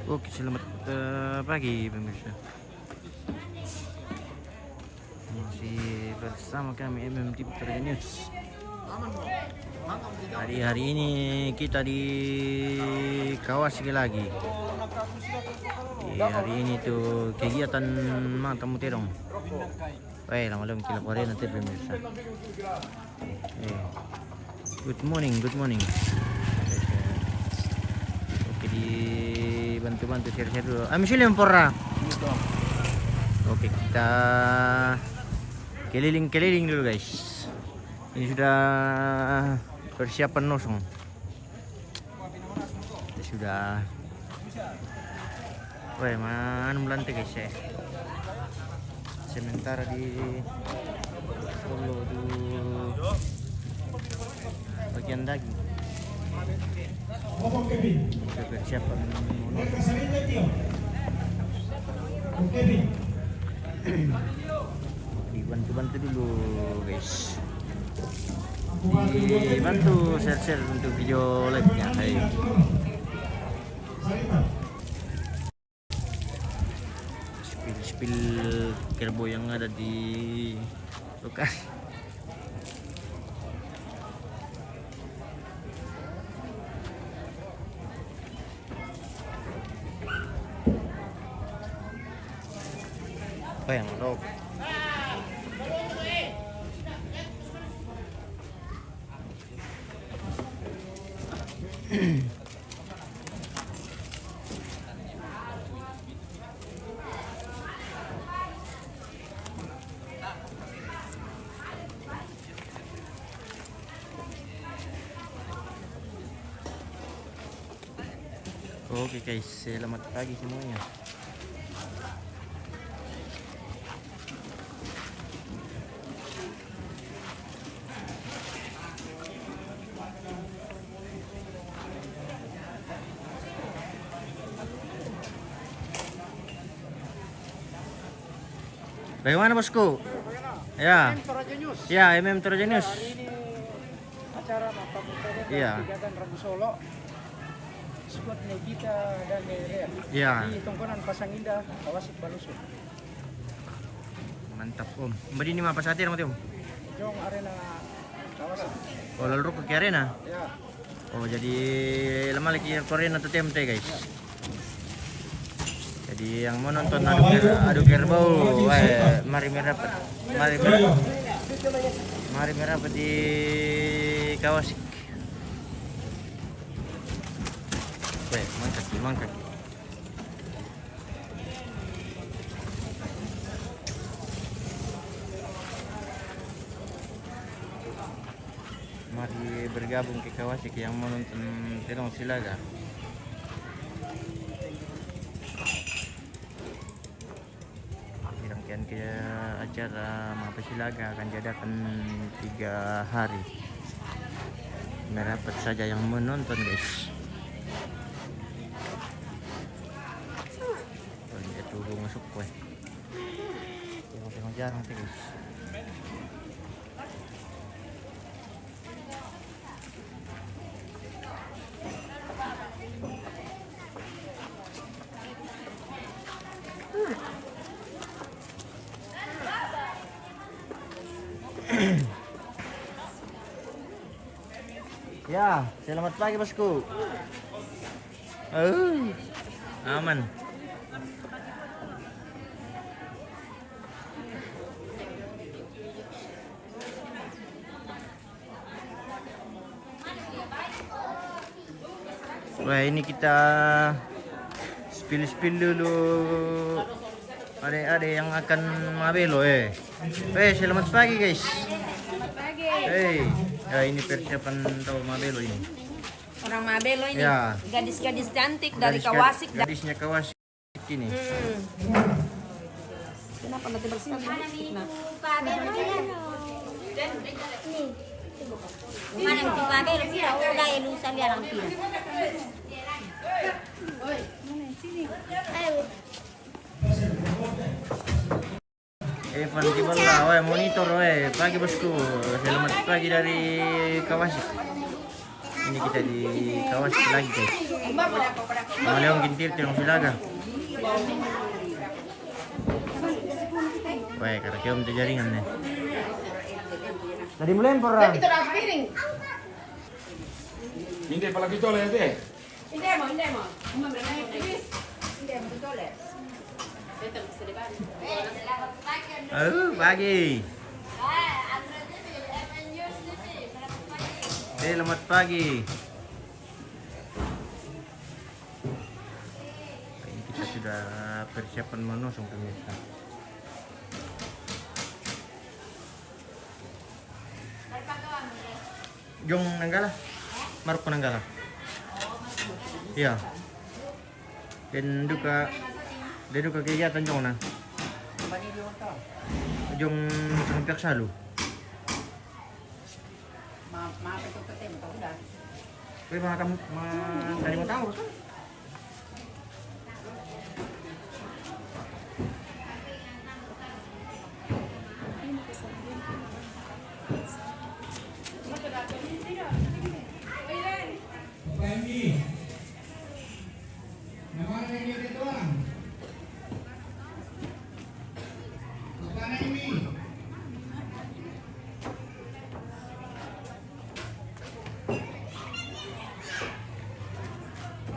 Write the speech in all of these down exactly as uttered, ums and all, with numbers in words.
Oke, selamat, eh, pagi pemirsa. Masih bersama kami M M T Victoria News. Hari, hari ini kita di Kawasaki lagi. Iya, hari ini tuh kegiatan matamu terong. Weh, lama-lama kila Korea nanti pemirsa. Eh, good morning, good morning. Oke, dibantu-bantu, share-share dulu. Ami sila yang porra. Oke, kita keliling-keliling dulu, guys. Ini sudah persiapan nosong. Sudah. Weh, mana belante, guys, ya. Sementara di Solo tu bagian daging. Kita persiapan. Dibantu-bantu dulu, guys. Dibantu share-share untuk video live-nya. Hai. Spill-spill kerbau yang ada di lokasi. Apa yang rob? Oke guys, selamat pagi semuanya. Bagaimana, Bosku? Ya. M M Toraja News. Ya, M M Toraja News. Hari ini acara Mata Bukit Iya. Kegiatan Rabu Solo. Squad Nikita dan Nerea. Iya. Di Tongkonan Pasang Indah, Kawasaki Balusu. Mantap, Om. Mbak, ini apa satir, Om? Jong Arena Kawasaki. Oh, lalu rokok ke arena? Ya. Oh, jadi lama lagi korin atau T M T, guys. Jadi yang mau nonton adu, ker- adu kerbau, weh, mari merapat. Mari mer- mari merapat di Kawasaki. Weh, mangkak, mangkak. Mari bergabung ke Kawasaki yang mau nonton telong silaga. Rangkaian ke acara Mapasilaga akan diadakan tiga hari. Merapat saja yang menonton, guys. Kalau dia turun masuk, weh. Tengok-tengok jarang sih, guys. Ya, selamat pagi, Bosku. Eh, aman. Wah, ini kita spill-spill dulu adik-adik yang akan mabelo, eh. Eh, selamat pagi, guys. Selamat pagi. Eh, ya, ini persiapan tau mabelo ini. Orang Mabelo ini. Ya. Gadis-gadis cantik dari Gadis-, Kawasik. Gadisnya Kawasik ini. Hmm. Kenapa nanti bersih lipstick, nak? Mana yang Mabelo, pira? Oh, dah, lusa biar orang pira. Evan Kibala, weh, monitor, weh. Pagi, bosku. Selamat pagi dari Kawasik. Ini kita di Kawasik lagi, guys. Mama Leon Gintir, Tiong Silaga. Weh, karena kita jaringan nih. Tadi mulai perang. Ini pala kita lihat, eh. Halo, pagi. Selamat pagi. Ini kita sudah persiapan menu, pemirsa. Jong Nanggala. Marco Nanggala. Iya. Dan duka, dan duka kegiatan jong na. Jong Sangpiak Salu. Kue makan, ma-, tadi mau tahu, kan?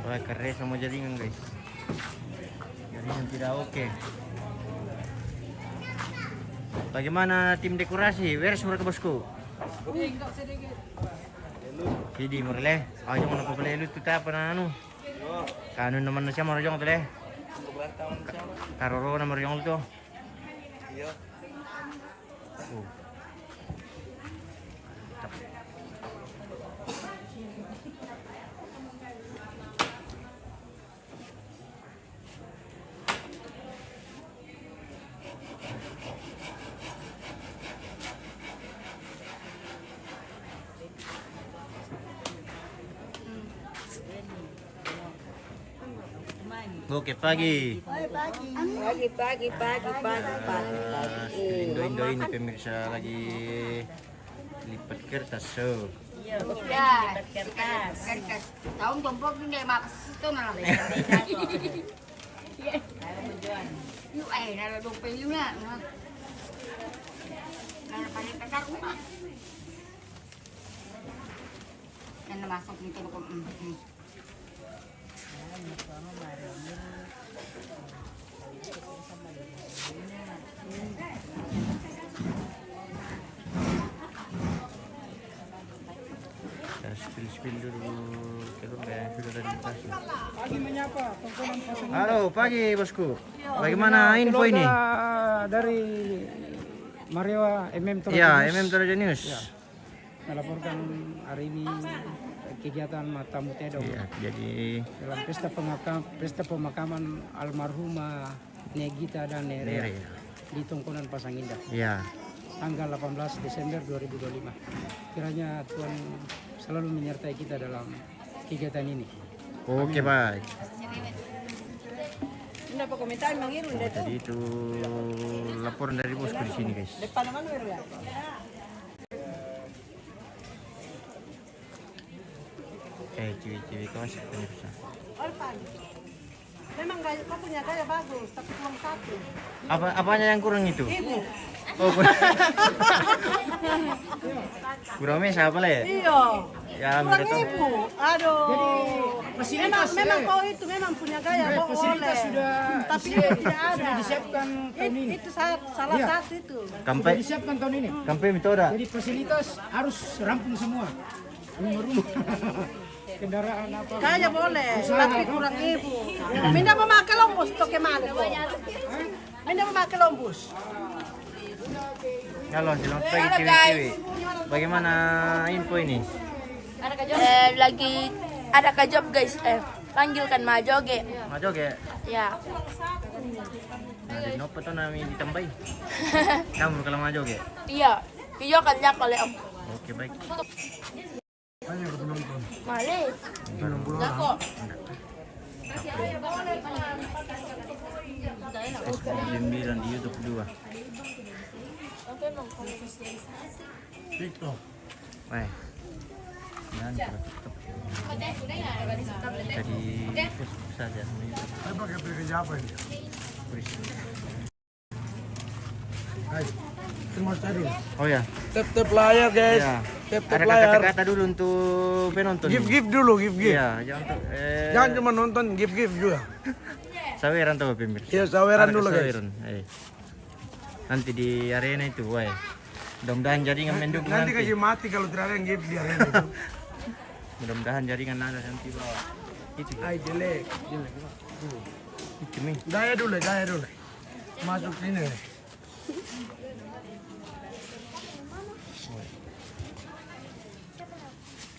Wah, keras sama jaringan, guys. Jaringan tidak oke. Bagaimana tim dekorasi? Beres mereka, bosku. Jadi, mereka, ayo, mana apa boleh lu tuh, apa, anu? Kanu naman na siya, marujong to, le. Karoro na marujong to. Iya. Oh. Oke, pagi. Pagi, pagi, pagi, pagi, pagi, pagi. Indo-indo ini pemirsa lagi lipat kertas, so. Iya, lipat kertas. Kertas. Tahu tumpok ini makas itu, nah. Iya. Yu, eh, nala dong pelu na, nah. Nala paling petak rumah. Nala masuk gitu, mm, mm. Kita spill-spill dulu, kita udah sudah tadi dikasih. Pagi menyapa, tongkonan pasang. Halo, pagi, bosku. Bagaimana info ini? Keluarga dari Marewa, M M Toro Iya, News. M M Toro News. Ya. Melaporkan hari ini kegiatan Matamu Tedong. Iya, jadi dalam pesta pengaka-, pesta pemakaman almarhumah Negita dan Nerea Nerea. Di Tongkonan Pasang Indah. Iya. Tanggal delapan belas Desember dua ribu dua puluh lima. Kiranya Tuhan selalu menyertai kita dalam kegiatan ini. Oke, amin. Baik. Ini apa komentar, Mang Irun, Oh, deh, tuh? Jadi itu laporan dari bosku di sini, guys. Depan mana, Irun, ya? Eh, ciwi-ciwi kau sih, pemirsa. Orpan. Memang gaya, kau punya gaya bagus, tapi kurang satu. Apa, apanya yang kurang itu? Ibu. Oh, kurang. Kurang me siapa, le? Iya. Ya, kurang mereka ibu. Aduh. Jadi, fasilitas, memang, memang ya, kau itu memang punya gaya, eh, kau fasilitas oleh. Sudah, tapi siap, itu tidak ada. Sudah disiapkan tahun ini. It-, itu sa-, salah, iya, satu itu. Kampai. Sudah disiapkan tahun ini. Kampai mitoda. Jadi, fasilitas harus rampung semua. Rumah-rumah. Kendaraan apa? Kaya boleh, usaha, tapi kurang ibu. Minda memakai lombos, toke mana, kok? Minda memakai lombos. Halo, selamat pagi, halo, ciwi-ciwi. Guys. Bagaimana info ini? Eh, lagi Ada ka job, guys, eh, panggilkan ma joge. Ma joge? Ya. Nah, di nopo to nami ditambai? Kamu kalau ma joge? Iya. Iya kan ya kalau om. Oke, baik. Mali. Enggak. Sembilan di YouTube dua. TikTok. Weh. Jangan kalau TikTok. Jadi fokus saja. Saya pakai aplikasi apa ini? Tulis. Hai. Itu mau cari. Oh ya. Tap-tap layar, guys. Ya. Tap-tap layar. Ada kata-kata dulu untuk penonton. Give, give dulu, give, give. Iya, jangan tuh, eh. Jangan cuma nonton, give, give juga. Saweran tuh, pemirsa. Iya, saweran dulu, guys. Saweran. Eh. Nanti di arena itu, weh. Mudah-mudahan jaringan mendukung nanti. Nanti kasih mati kalau tidak ada yang game di arena itu. Mudah-mudahan jaringan ada nanti bawa. Itu. Ai, jelek, jelek. Itu mi. Gaya dulu, gaya dulu. Masuk sini.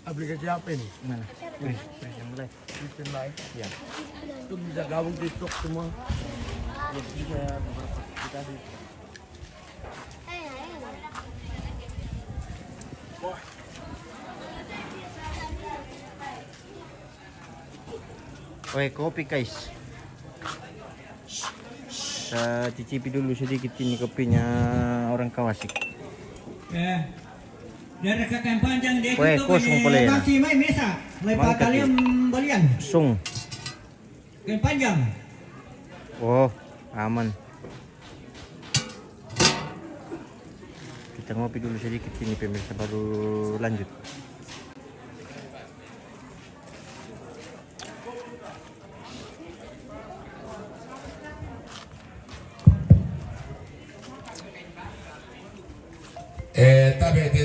Aplikasi apa ini? Mana? Ini, ini yang mulai. Bikin live. Ya. Itu bisa gabung TikTok semua. Ya, bisa beberapa kita di. Weh, kopi, guys. Kita cicipi dulu sedikit ini kopinya orang Kawasik. Eh, dari kakak yang panjang dia. Weh, itu kosong pole ya. Masih main mesa. Lepas kalian balian. Sung. Kain panjang. Oh, aman. Kita ngopi dulu sedikit ini, pemirsa, baru lanjut. Eh, tabe te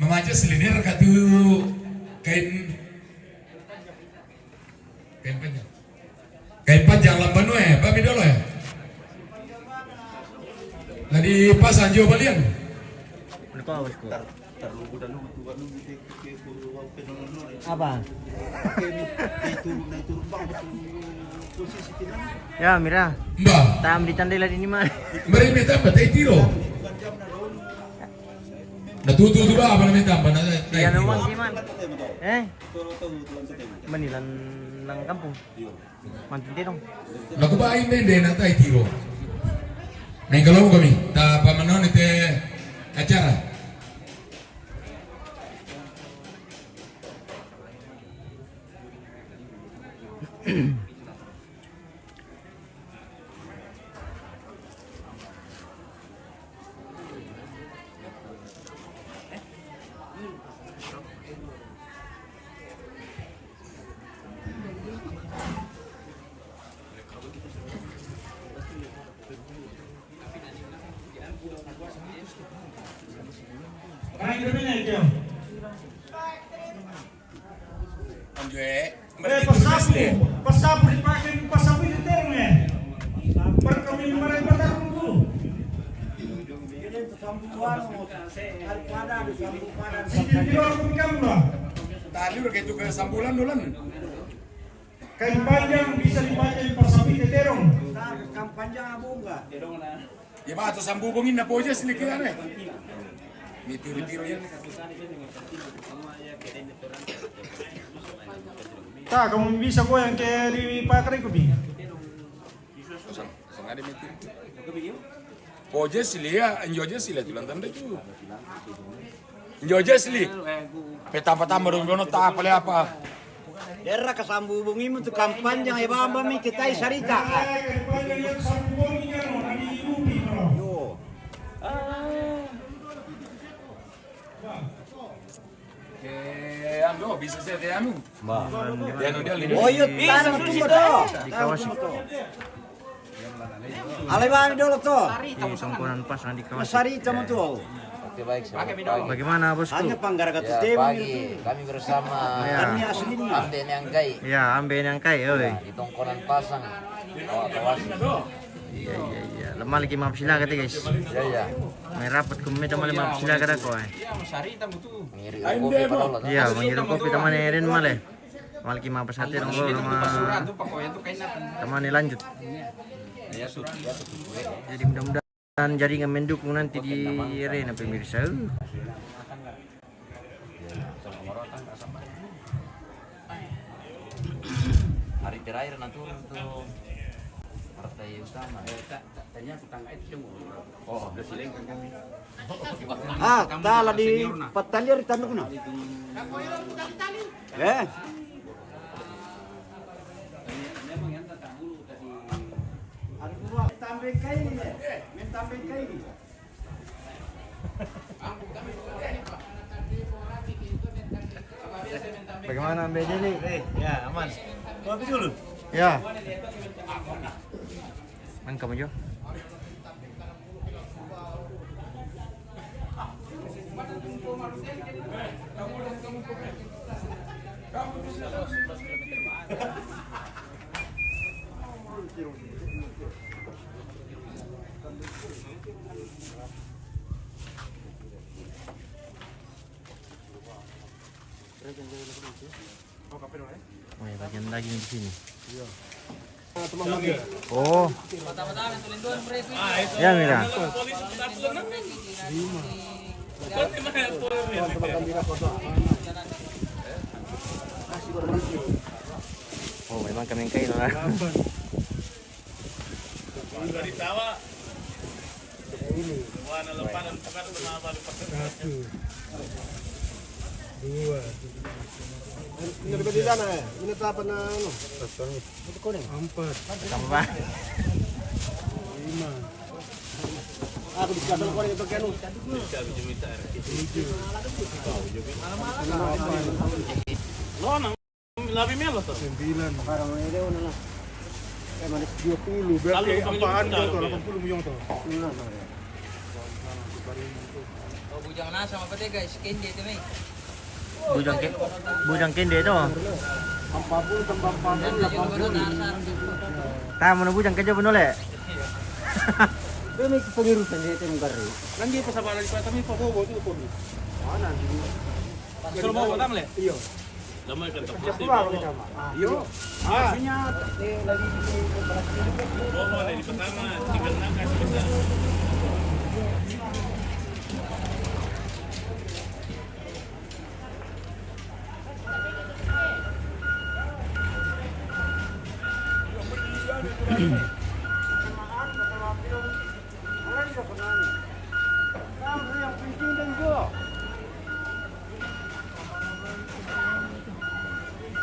mamaja silinder katu kain, kain panjang. Kain panjang lamban we, bami dolo ya. Jadi pasang jo balian. Apa? Ya, mira. Mbak. Tam di tandai lagi ni, Mar. Mari minta apa? Tai tiro. Na tutu tu ba, apa namanya tambah na. Ya, memang sih, Man. Eh? Manilan nang kampung. Mantu te dong. Laku ba ai mende na tai tiro. Neng kalau kami, ta pamanone te acara. Anjo, eh, eh, pasapu, pasapu dipakai, pasapu itu terong, eh. Perkami marahi patarung tu. Sidi di luar pun kamu lah. Tadi udah kayak juga sambulan dulu. Kain panjang bisa dipakai pasapu itu terong. Kain panjang abunga. Ya, ba, tu sambu bongin na poja sini kira ne. Ni tiru-tiru ya. Ta, kamu bisa goyang ke di pakar itu, Bi? Sang, sang ada meeting. Poja sili ya, enjoy aja sili, tulang tanda itu. Njo Jesli. Pe tamba-tamba dong, dono ta apa le apa. Dera kasambu bungimu tu kampanye ya bamba mi kita sarita. Yo. Eh, anu, bisa saya anu. Ba. Dia anu dia lima. Oh, iya, tanah tu, betul. Di Kawasik. Alai bami dolo to. Di tongkonan pasang di Kawasik. Masari tama tu. Oke, baik, selamat pagi. Bagaimana, Bosku? Hanya panggara katu. Ya, pagi. Kami bersama. Ya. Kami asli ini. Ambe Neangkai. Ya, Ambe Neangkai, oi. Ya, di tongkonan pasang. Awak Kawasik. Iya, iya, iya. Mali ki mapasilaga te, guys. Iya, iya. Mai rapat ko meta mali mapasilaga da ko, eh. Ngiri kopi padahal. Iya, mangiru kopi tamane eren male. Mali ki mapasate dong ko nama tamane lanjut. Jadi mudah-mudahan jaringan mendukung nanti di arena pemirsa. Hari terakhir na turun tu partai utama. Oh, ah, tala di Patalia di Tanduk na. Eh. Tambah kaini, men tambah kaini. Bagaimana, Mbak Deli? Eh, ya, aman. Kopi dulu. Ya. Main kamu jo. Oh ya, bagian daging di sini. Oh. Ya, Mira. Oh, memang kami yang kain lah. Ini. Satu. Dua. Ini lebih di sana ya? Ini apa na, anu? Empat. Tambah. Lima. Aku di sana kau itu kenu. Tujuh. Delapan. Lebih melo to. Sembilan. Sekarang ini dia mana lah? Eh, mana dua puluh, berarti apaan dia to? Delapan puluh muyong to. Nah, nah, ya. Oh, bujang nasa apa teh, guys? Kende itu, Mei. Bujang ke-, bujang kende itu. Empat puluh tambah empat puluh, delapan puluh. Tamu na bujang kerja penuh, le. Ini pengirusan dia itu mengkari. Kan dia pesabaran di Batam itu, Pak Bobo itu, Pak. Mana di Kalau mau Batam, le? Iya. Lama kan tak pasti. Iyo. Maksudnya, eh, lagi di, di, di, Oh, mau dari pertama, tinggal nangkas bisa.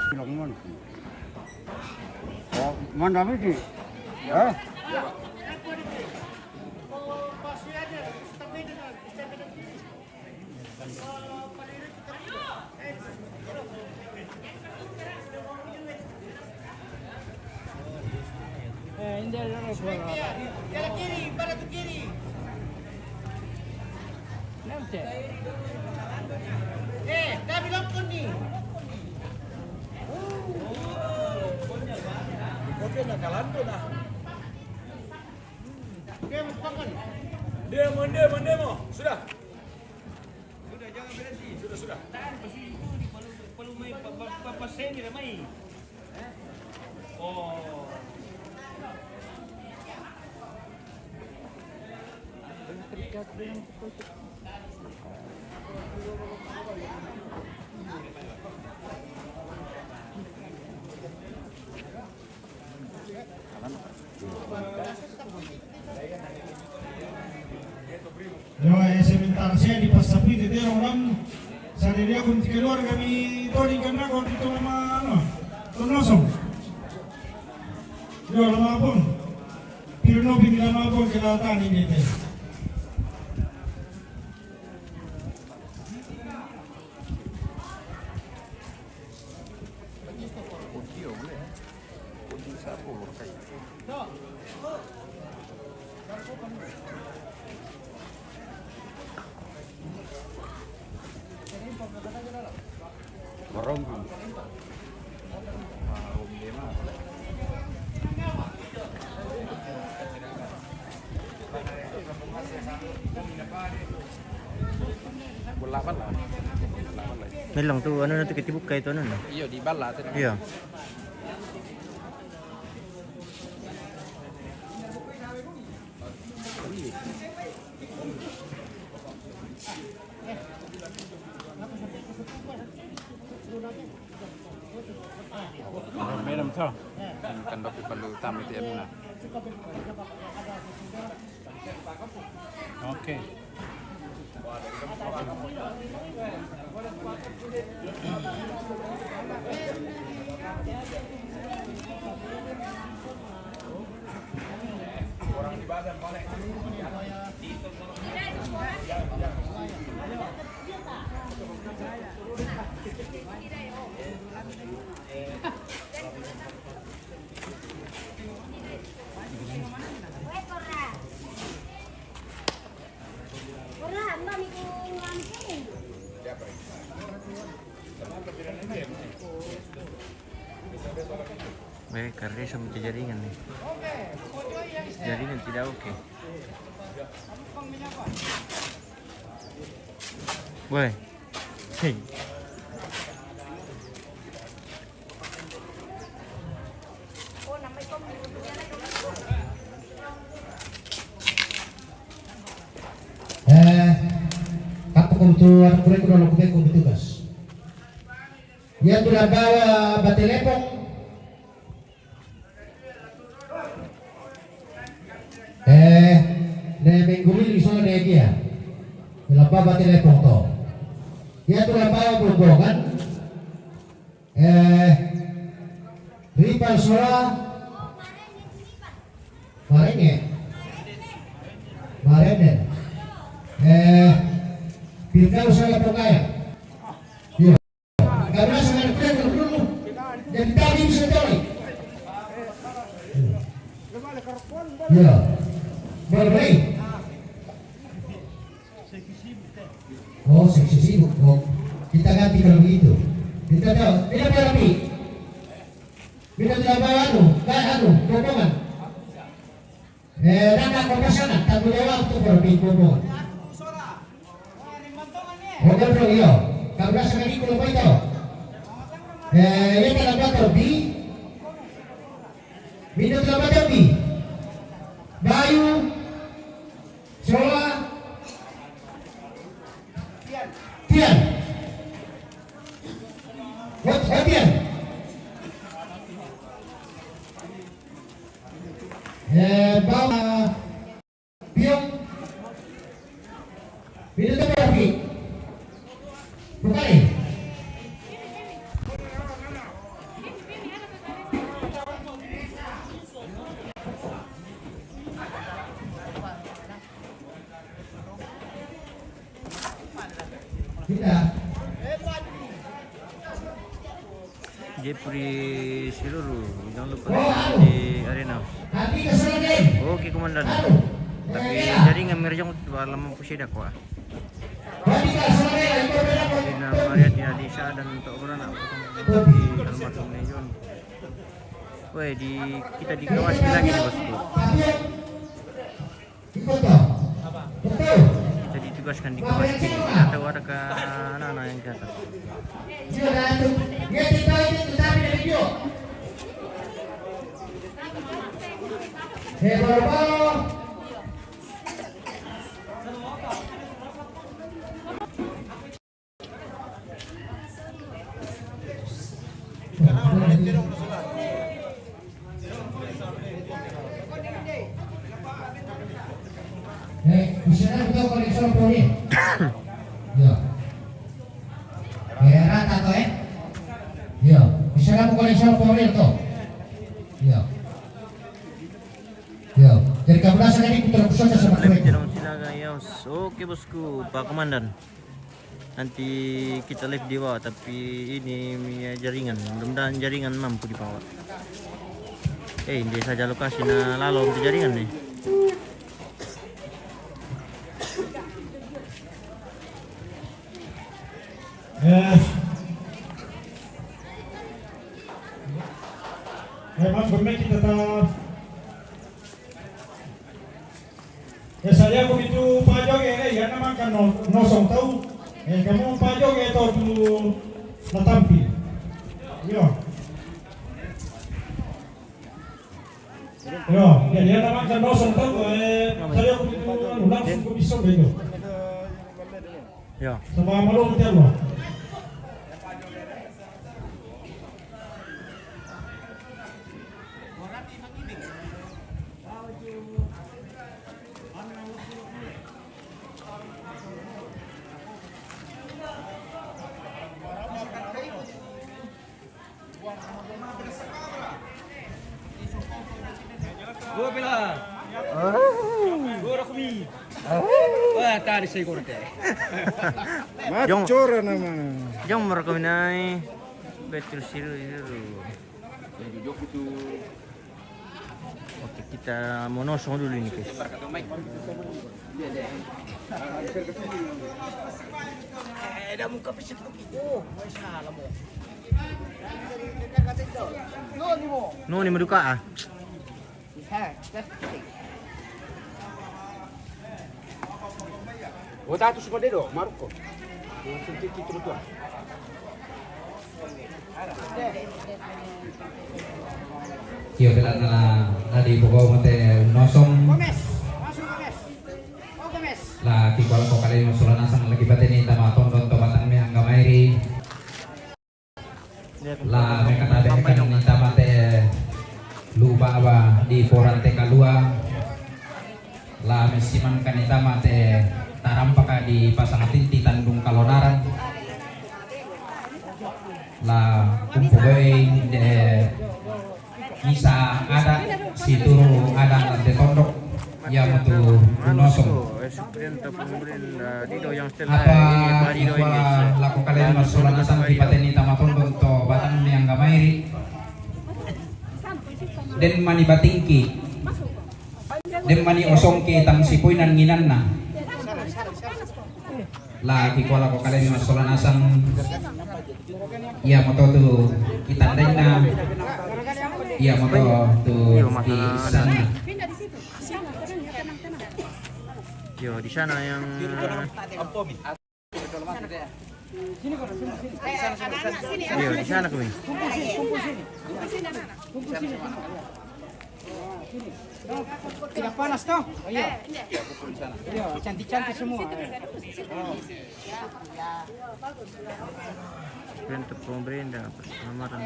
Bilang mana? Oh, mana Midi? Hah? Eh, ini dia, dia, dia, dia kiri, pada tu kiri. Nanti. Eh, dah belum ni. Kopi nak kalan tu dah. Dia mau, dia mau, dia mau. Sudah. Sudah, jangan berhenti. Sudah, sudah. Tahan, pasti itu di palu, palu mai, pa, pa, pa, pa, sendiri mai. Oh. Yo, eh, sementara saya di passapu itu dia orang, saya dia kun keluar kami todi kan aku di tengah mana, Tonosong. Yo, lama pun. Pirno pin lama pun kita tani ni teh. Bola bala. Bola bala. Melong tu, anu na tu, kita buka itu, anu na. Iyo, di bala tu. Iyo. Meron to. Kan dapat perlu tamu itu ya, Muna. Okay. Eh, karena sama jaringan nih. Jaringan tidak oke. Woi. Hei. Eh, kapu kutu anu kure kuda lo kube kudu tugas. Ia tu la bawa ba telepon. Eh, ne minggu ini so ne dia. La bawa ba telepon to. Ia tu la bawa bumbongan. Eh, Rival sola. Marenge. Marenge. Eh, Pirkau sola Pongaya. Iyo. Karena sangat keren dulu. Jadi tadi bisa tahu. Iyo. Boleh. Oh, seksi sibuk. Oh, kita ganti kalau begitu. Kita tahu. Tidak apa, Rapi. Kita tidak bawa anu, kayak anu, potongan. Eh, dan aku pasangan, tanggung jawab tu kalau di potongan. Oke, bro, iyo. Kau rasa kali kalau baik tau. Eh, ini kalau batal di. Minum kalau batal di. Bayu. Sola. Tian. Hot, Hotian. Eh, bawa Pion. Minum tu berarti. Bukan ni. Jeffrey Siluru, jangan lupa di arena. Oke, Komandan. Tapi jaringan merjong tu alam pusida kuah. Dina Mariati Adisa dan Tok Beranak di almarhum Nejon. Weh, di, kita dikawasi lagi nih, bosku. Kita ditugaskan di kawah tinggi. Kita tahu adakah anak-anak yang ke atas. Eh, bisa na to koneksyon po ni. Yo. Eh, rata to, eh? Yo. Bisa na po koneksyon po ni to. Yo. Yo. Jadi kamu rasa tadi kita bisa sama. Oke, bosku, Pak Komandan. Nanti kita live di bawah, tapi ini punya jaringan. Mudah-mudahan jaringan mampu dibawa. Eh, ini saja lokasi na lalu untuk jaringan nih. Eh, memang benar kita tahu. Eh, saya begitu Pajoge, eh, ya namang kan no, nosong tau. Eh, kamu pajoge tau tu natampi. Yo. Yo, ya, ya namang kan nosong tau, eh, saya aku itu langsung ke pisau bego. Yo. Sama malu kita lo. Dua pela. Dua rakumi. Wah, tadi saya korte. Jong. Macora nama. Jong merakumi nai. Betul siru siru. Oke, kita mau nosong dulu ini, guys. No, ni maduka ah. Ota tu supa dedo, Maroko. Yang sentiki tu betul. Iyo, pela na, na di poko mate nosong. La kikola ko kale no sola nasang lagi pateni tama tondon to batang me angga mairi. La mekatabe kan ni tama te luba aba di porante kalua. La mesiman kan ni tama te tarampaka di pasang tinti tandung kalonaran. La kumpugoi de Isa ada situru ada lante tondok. Iya mo tu nosong. Apa kikua lako kale ni masola nasang di pateni tama tondok to batang ni angga mairi. Den mani batingki. Den mani osongki tang sipoinan nginanna. La kikua lako kale ni masola nasang. Iya mo to tu kitandaina. Iya mo to tu kisanna. Yo, di sana yang. Yo, di sana kami. Tidak panas toh? Oh, iya. Iya, cantik-cantik semua. Bentuk pemberian dah, lamaran.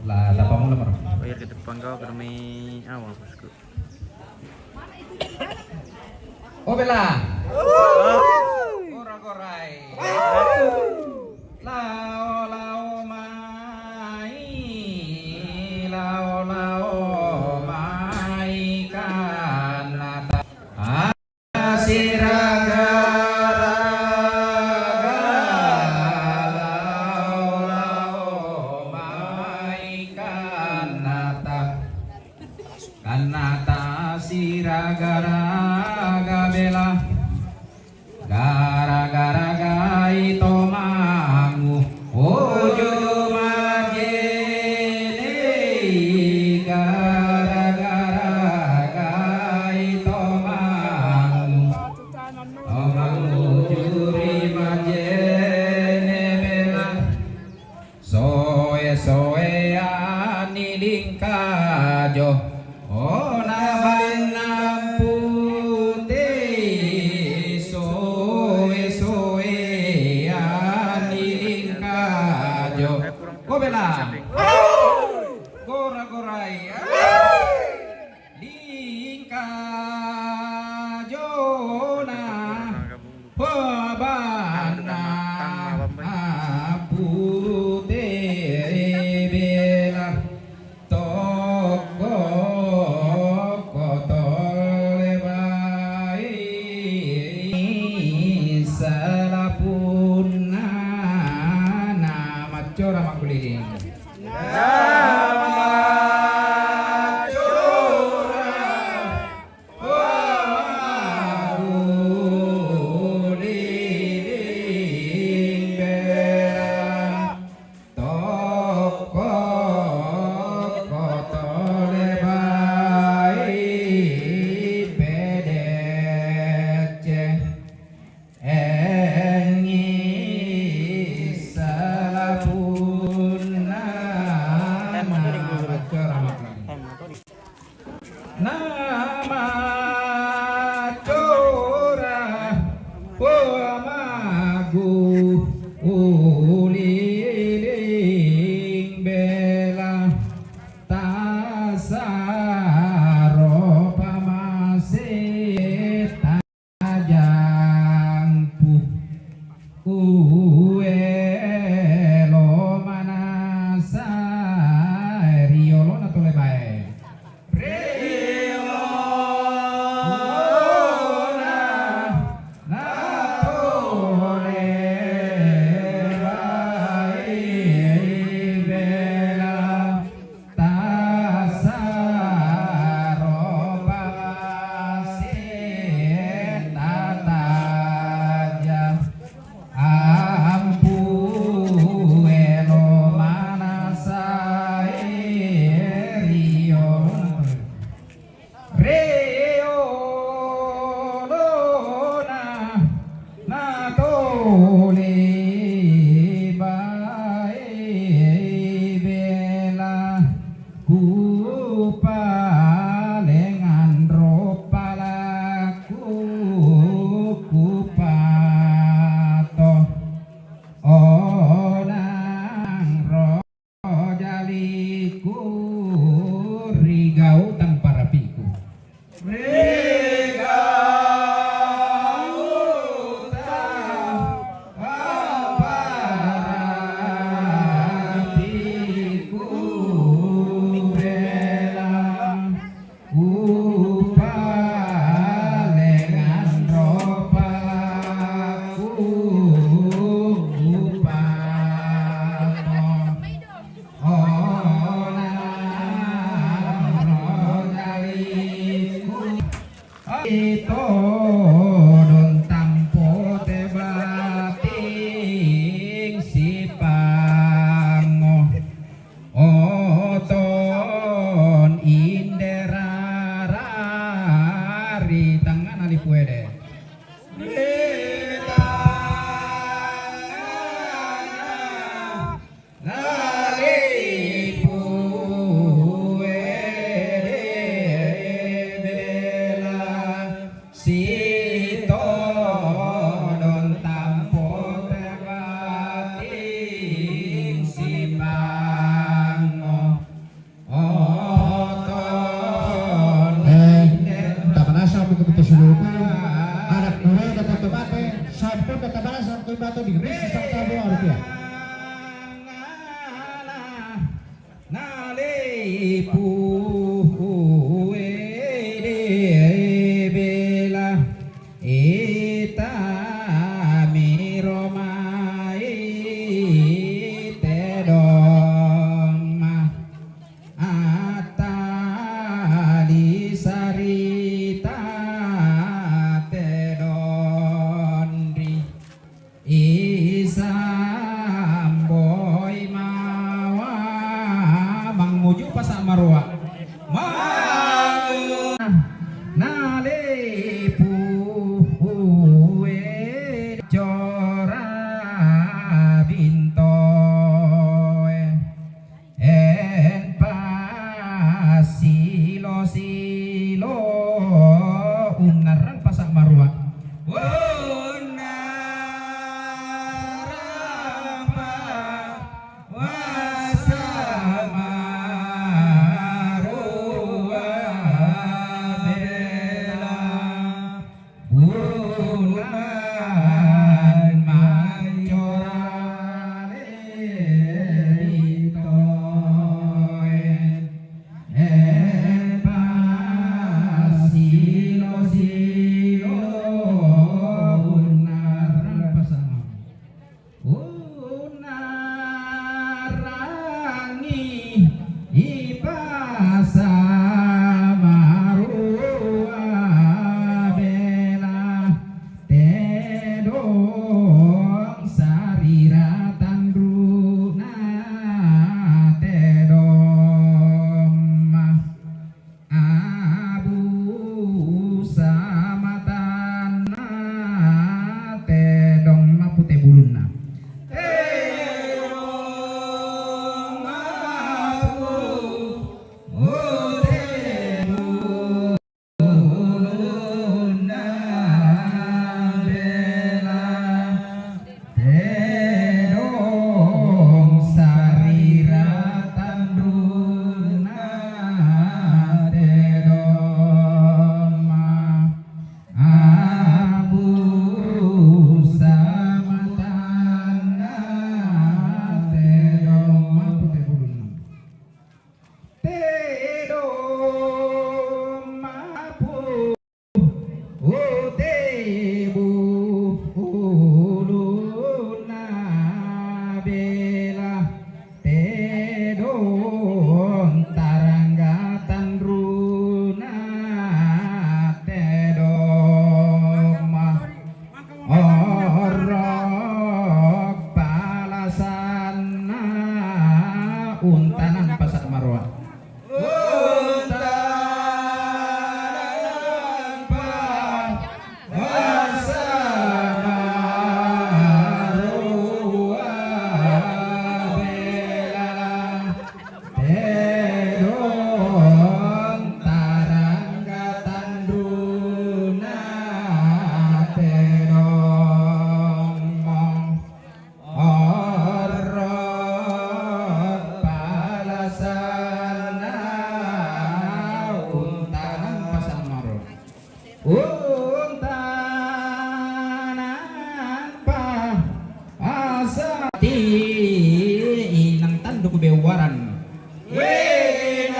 La, tapa mula mara. Bayar kita panggawa kami awal bosku. Oh, bela. Gora-gorai. Lao, lao mai, lao, lao mai kanata. Asiraga-raga, lao, lao mai kanata. Kanata siraga-raga bela. Gara-gara gai tomangu uju majene. Gara-gara gai tomangu, tomangu juri majene bela. Soe-soean ni lingkajo, ona bannang pute. Soe-soean ni lingkajo. Ko bela. Gora-gorai. Lingkajona pabana pute bela. Tokko kotole bai salapunna na maccora makkuliling. Namacora pamagu uliling bela, tasaro pamase tajangpu. Uelo manasa riolona tole bae. Riolona natole bae bela, tasaro pamase tajangpu. Uelo manasa riolona. Riolona natole bae bela, kupalengan ropa laku kupato onang ro jaliku, rigau tang parapiku. Rigau tang parapiku bela, kupalengan ropa laku kupato onang ro jaliku. Ito don tampo te bating sipango. Oton inderara ri tangana lipu ede. Ri tangana lipu ede bela, sitodon tampo te bating sipango. Oton. Eh, tamanasa mo keputus lupa. Untanan pa asa ti inang tanduk bewaran. Inang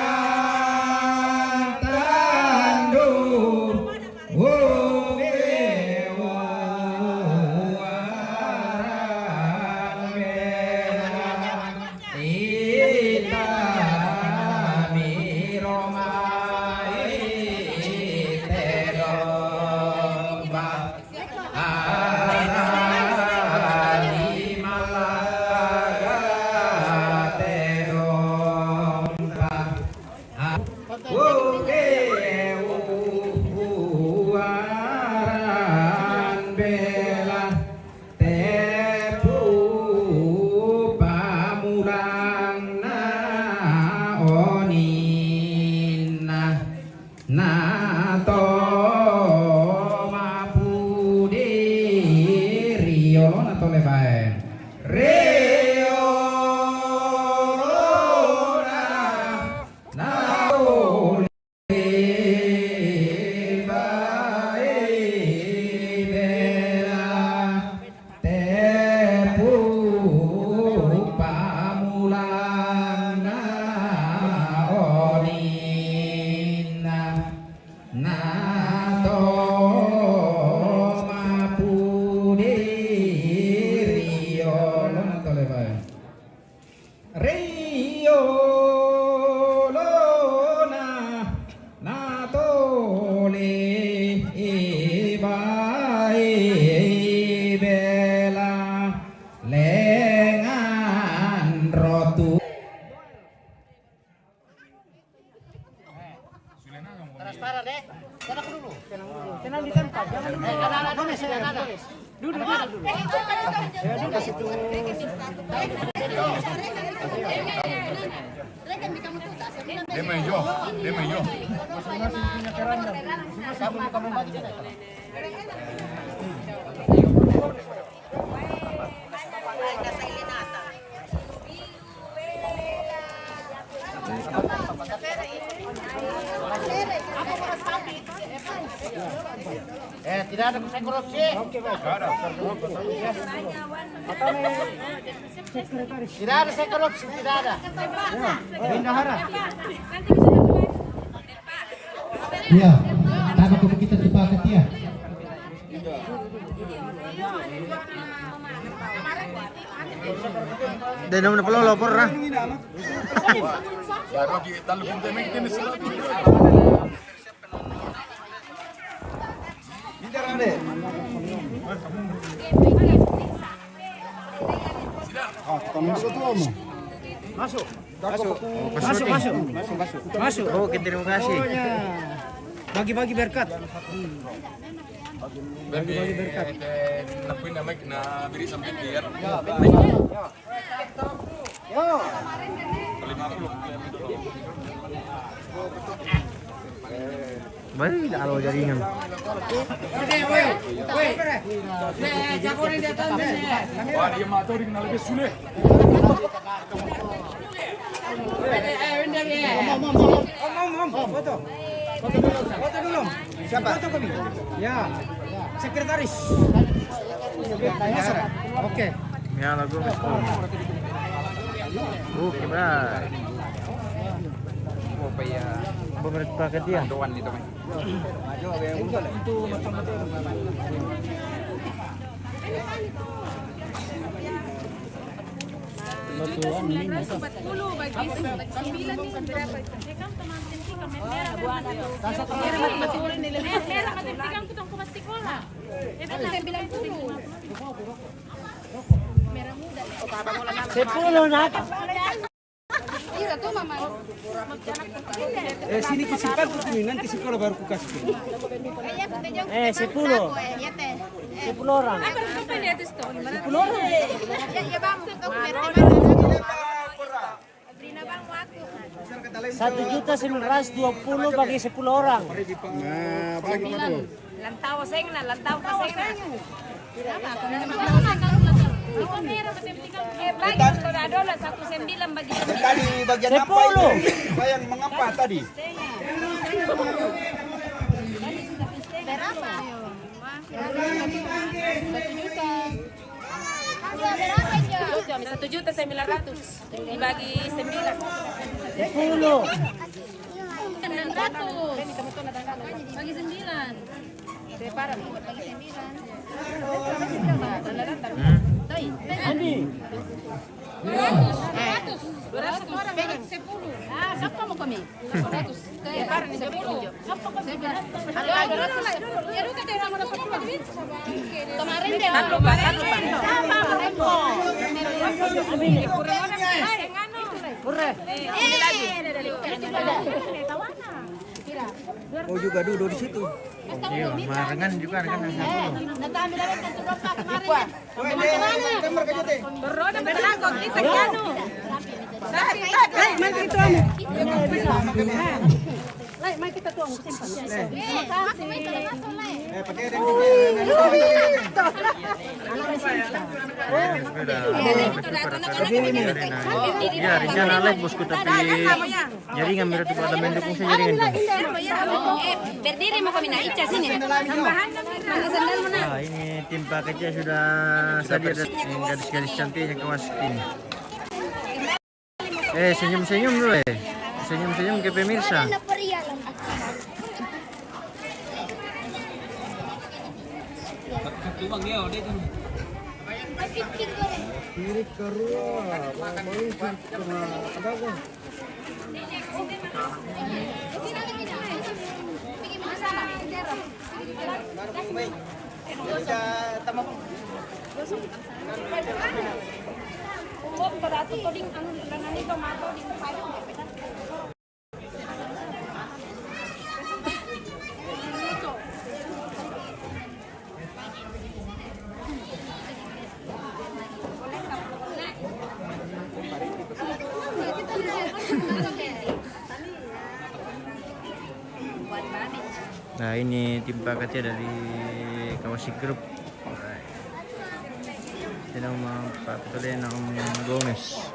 tanduk bewaran. Ita mi Roma ite domba. Arani malaga te domba. Uke uaran bela. Tepu pamulang na oninna na to mapudi riolo na to lebae. Riolo na na to Bae bela tepu pamulang na oninna na to mapudi riolo na to lebae. Riolona na tole bae bela lengan rotu. Transparan, eh. Sana dulu. Tenang di tempat, jangan dulu. Eh, ada, ada, ada, ada. Duduk, duduk dulu. Ya, duduk situ. Deme yo, deme yo. Masing-masing punya keranda. Kamu, kamu bagi. Eh, tidak ada saya korupsi. Tidak ada saya korupsi, tidak ada. Bendahara. Iya, tanah tubuh kita dipakai, ya. Dai, nomor puluh lapor, nah. Baru di telepon temen ini selalu. Bicara, Dek. Ah, kamu masuk tuh, Om. Masuk. Masuk. Masuk, masuk. Masuk, masuk. Masuk. Oke, terima kasih. Oh, ya. Bagi-bagi berkat. Bagi-bagi berkat. Lakuin nama kena beri sampai dia. Ya. Baik, dah kalau jaringan. Wah, dia mah tahu dia kenal lebih sulit. Om, om, om, foto. Foto dulu. Foto dulu. Siapa? Foto kami. Ya. Sekretaris. Oke. Ya, lagu. Oke, bye. Apa ya? Pemerintah ketiak. Doan itu, men. Itu macam betul. Empat puluh bagi sembilan ni berapa itu? Merah matematika, merah matematika. Merah matematika, aku tak masih sekolah. Sembilan puluh. Merah muda. Sepuluh nak. Iya tuh, Mama. Eh, sini ku simpan tuh, sini, nanti sekolah baru ku kasih. Eh, sepuluh. Sepuluh orang. Sepuluh orang. Satu juta sembilan ratus dua puluh bagi sepuluh orang. Nah, bagi betul. Lantau seng na, lantau ka seng na. Eh, bagi kalau ada lah satu sembilan bagi sembilan. Tadi bagian apa itu? Sepuluh. Bayang mengapa tadi? Setengah. Setengah. Setengah. Satu juta sembilan ratus dibagi sembilan. Sepuluh. Enam ratus. Bagi sembilan. Bagi sembilan. Hmm. Andi. Dua ratus, dua ratus. Dua ratus orang, sepuluh. Ah, siapa mau kami? Seratus. Kemarin deh. Sama Rengko. Kurang orang. Kurang. Oh, juga duduk di situ. Iya, marengan juga, rengan. Beroda berlaku kita kianu. Ya, rencana live, bosku, tapi jaringan, berarti pada mendukung saya jaringan itu. Berdiri mau kami naik ke sini. Nah, ini tim Pak Kecil sudah hadir, dan gadis-gadis cantiknya, kawas ini. Eh, senyum-senyum dulu, eh. Senyum-senyum ke pemirsa. Kiri, kedua, mau main ke tengah, ada apa? Nah, ini tim Pak Katia dari Kawasi Group. Ini nama Pak Ketua, nama Gomez.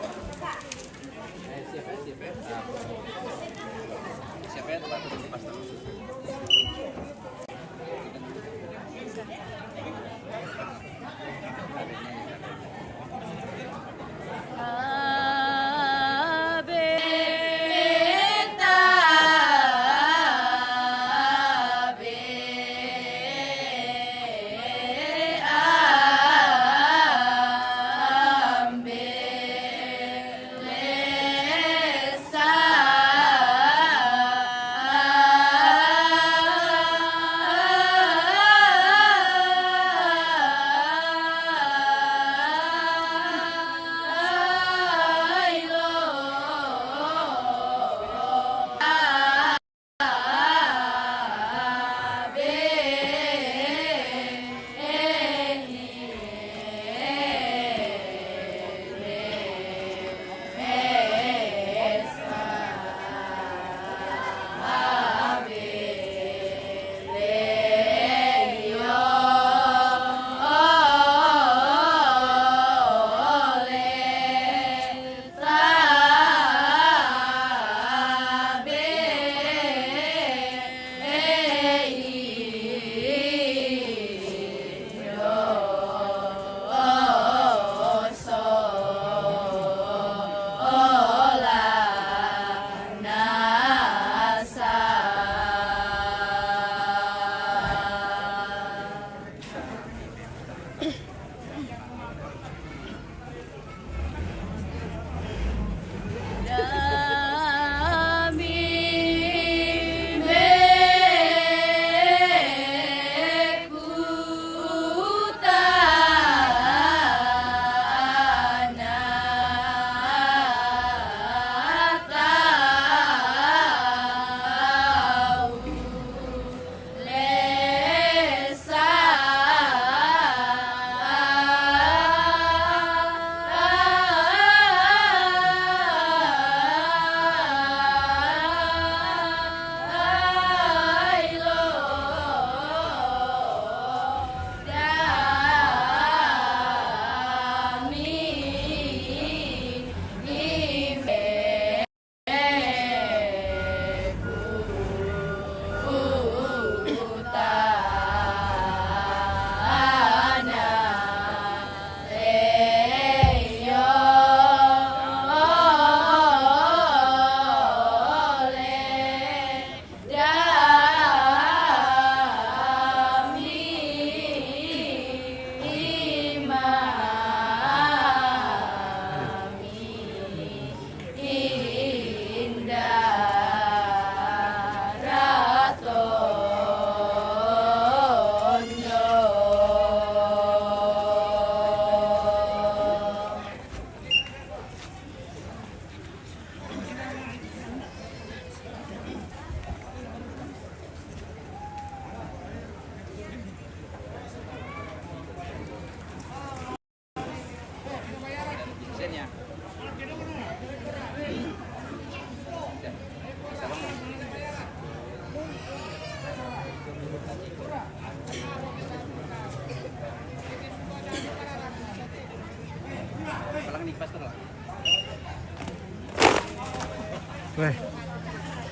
Weh.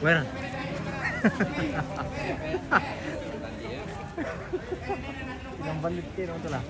Weh. Yang balik ke orang tu lah.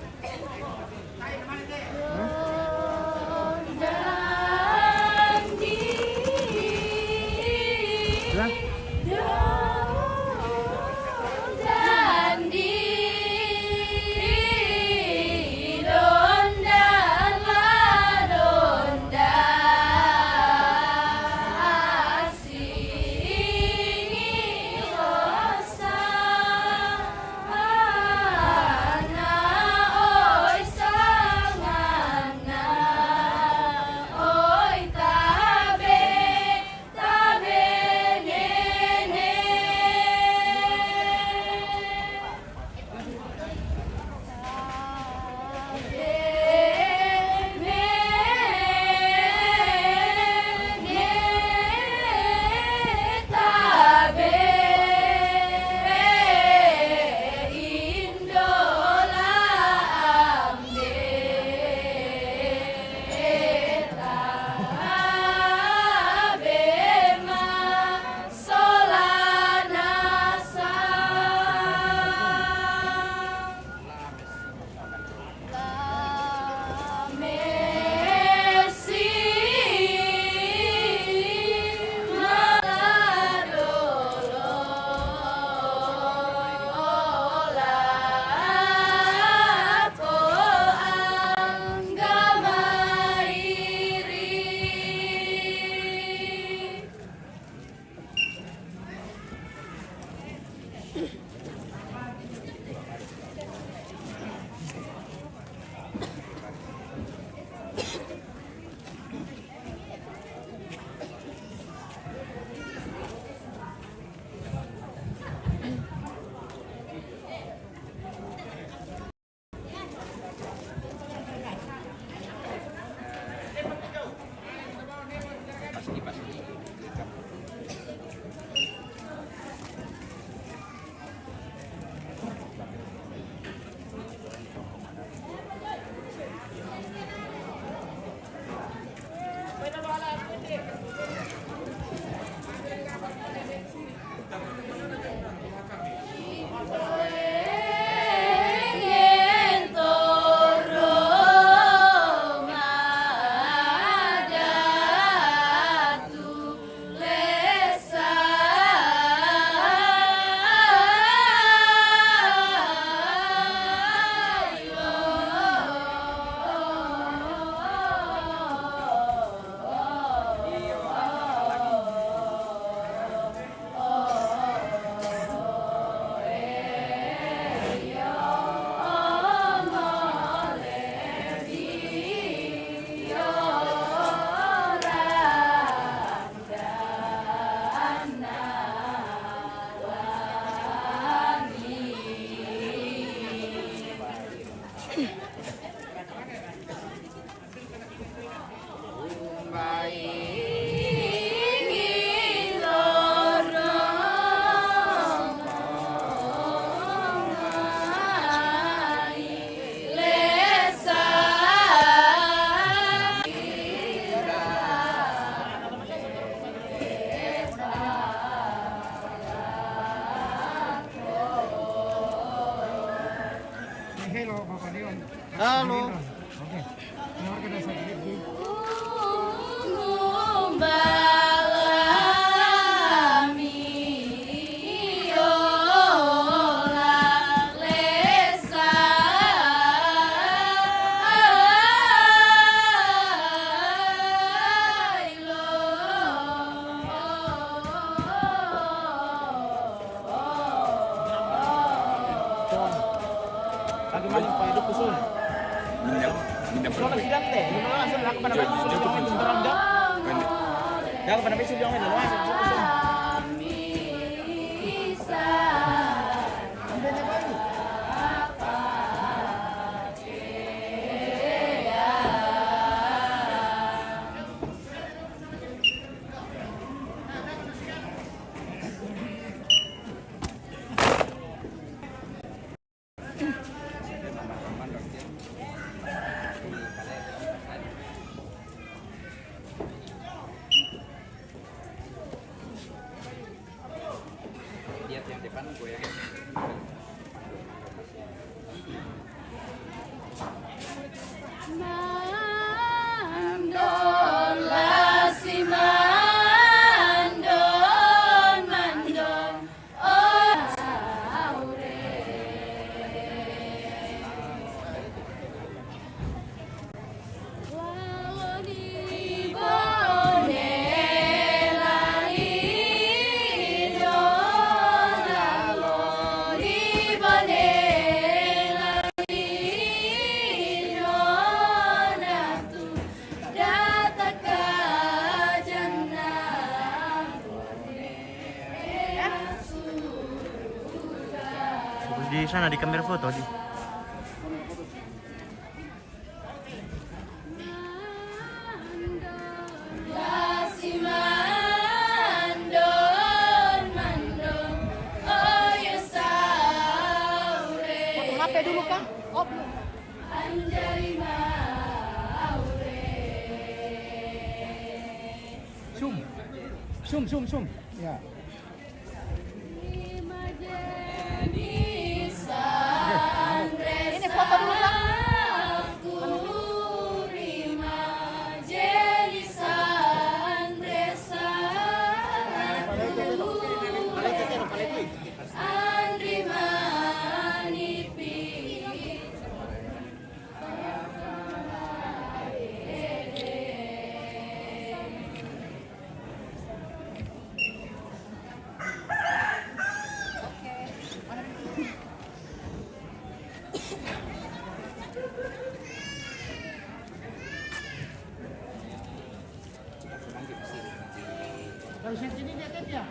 Hello, Bapak Dewan. Halo. Oke. Ini warga desa Gede, Gede. Bagaimana Pak Edo Kusum? Minjam, minjam. Sudah sidang teh, minum langsung aku pada baju sudah jangan jam terang jam. Pendek. Ya, aku pada baju jangan langsung Kusum. Fokus di sana, di kamera foto, di. Foto H P dulu kah? Oh, belum. Zoom. Zoom, zoom, zoom. Ya. Ini foto dulu, Bang.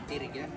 Tirik ya.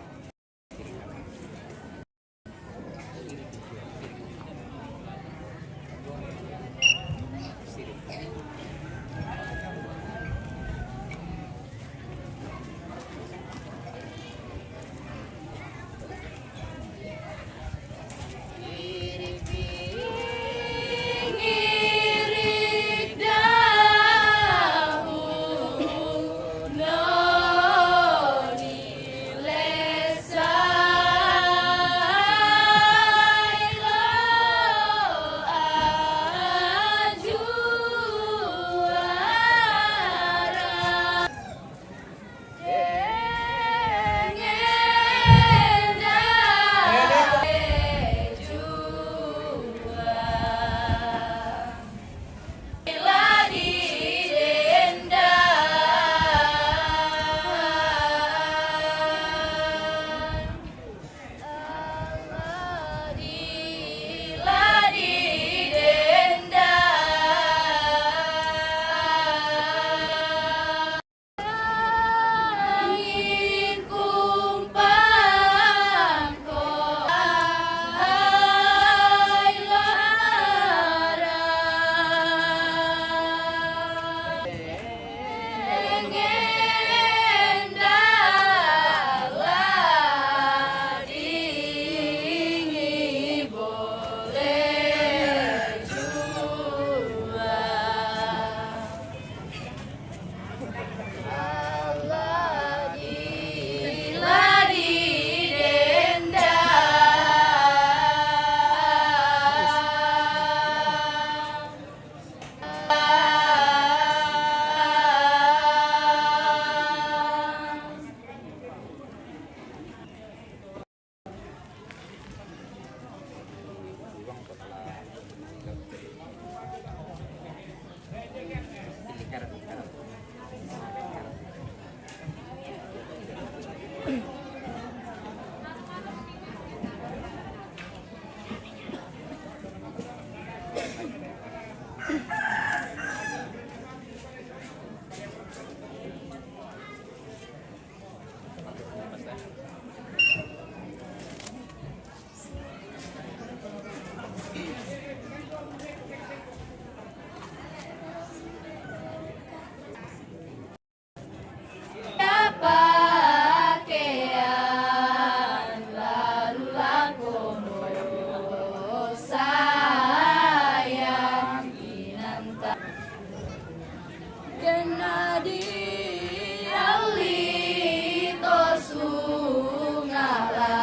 Kena di alito sungala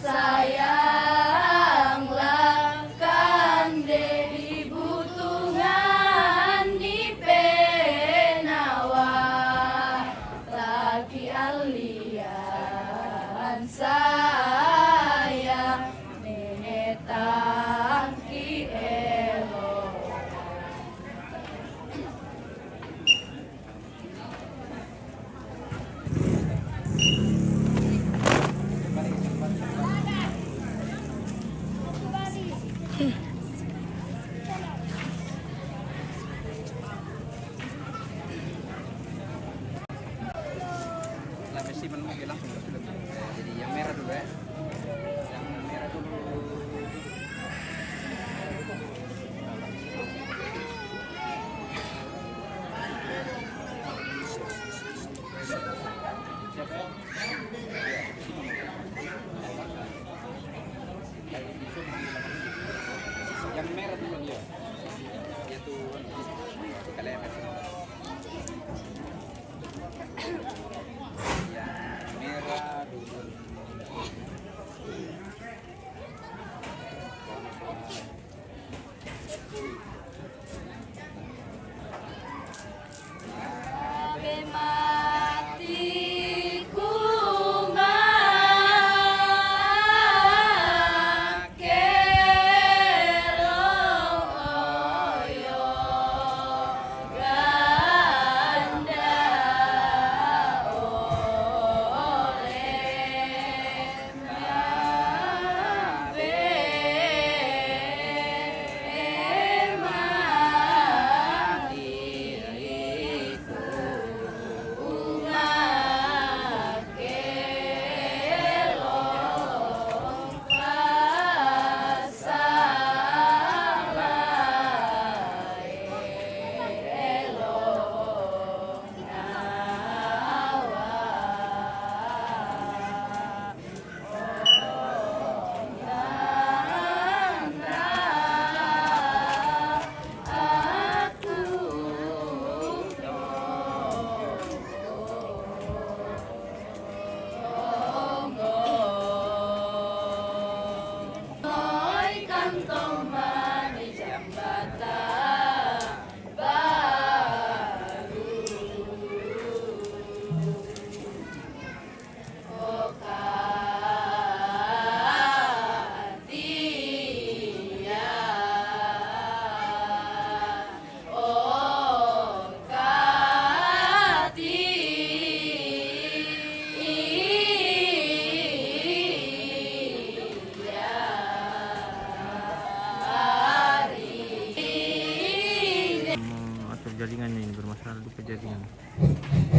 sayang la kande di butungan ni penawa taki alian sayang menetang ki elo. Lah, mesti menemu dia langsung, sudah. Jadi yang merah dulu ya. Yang merah dulu. Merah dulu dia. Dia tuh, tuh kalian. Ya, merah dulu. Mengatur jaringannya ini, bermasalah, lupa jaringan.